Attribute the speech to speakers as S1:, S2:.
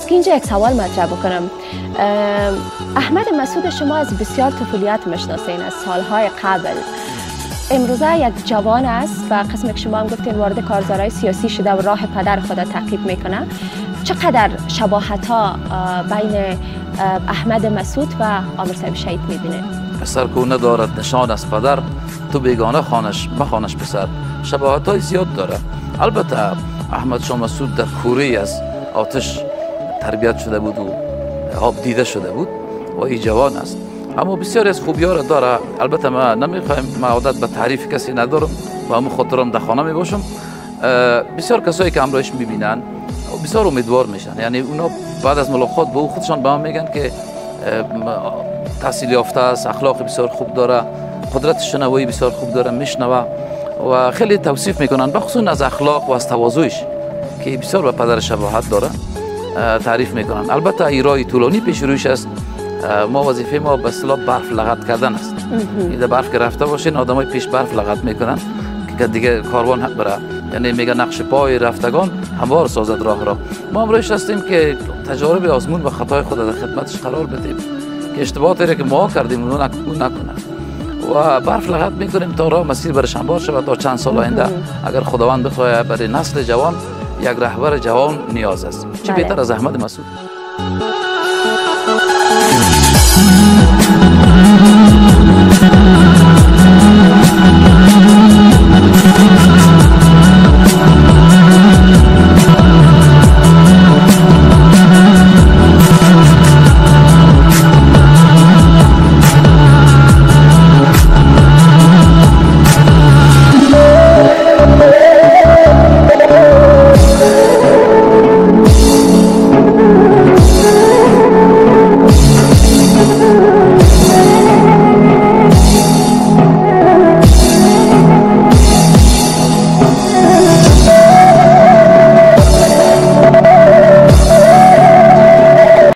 S1: که اینجا یک سوال مطرح بکنم. احمد مسعود شما از بسیار طفولیت میشناسین، از سالهای قبل. امروزه یک جوان است و قسم که شما هم گفتین وارد کارزارهای سیاسی شده و راه پدر خود تعقیب میکنه. چقدر شباهت ها بین احمد مسعود و آمر صاحب شهید میبینه؟
S2: پسر کو ندارد نشان از پدر، تو بیگانه خانش مخانش پسر. شباهت های زیاد داره. البته احمد شاه مسعود در کوره از آتش تربیت شده بود و آب دیده شده بود و این جوان است، اما بسیاری از خوبی ها را داره. البته من نمیخوایم، من عادت به تعریف کسی ندارم و همون خاطرم در خانه میباشم. بسیار کسایی که همراهش میبینن بسیار امیدوار میشن، یعنی اونا بعد از ملاقات با او خودشان به من میگن که تحصیل یافته است، اخلاق بسیار خوب داره، قدرت شنوایی بسیار خوب داره، میشنوه و خیلی توصیف میکنن، بخصوص از اخلاق و از تواضعش که بسیار به پدر شباهت داره تعریف میکنن. البته ایرای طولانی پیش رویش است. ما وظیفه ما به اصطلاح برف لغت کردن است. این برف که رفته باشین آدمای پیش برف لغت میکنن که دیگه کاروان بره، یعنی میگه نقش پای رفتگان هموار سازد راه را. ما امروز هستیم که تجارب آزمون و خطای خود در خدمتش قرار بدیم که اشتباهاتی را که ما کردیم اونو نکنه و برف لغت میکنیم تا راه مسیر برش هموار شود تا چند سال آینده اگر خداوند بخواهد برای نسل جوان یک رهبر جوان نیاز است. چه بهتر از احمد مسعود.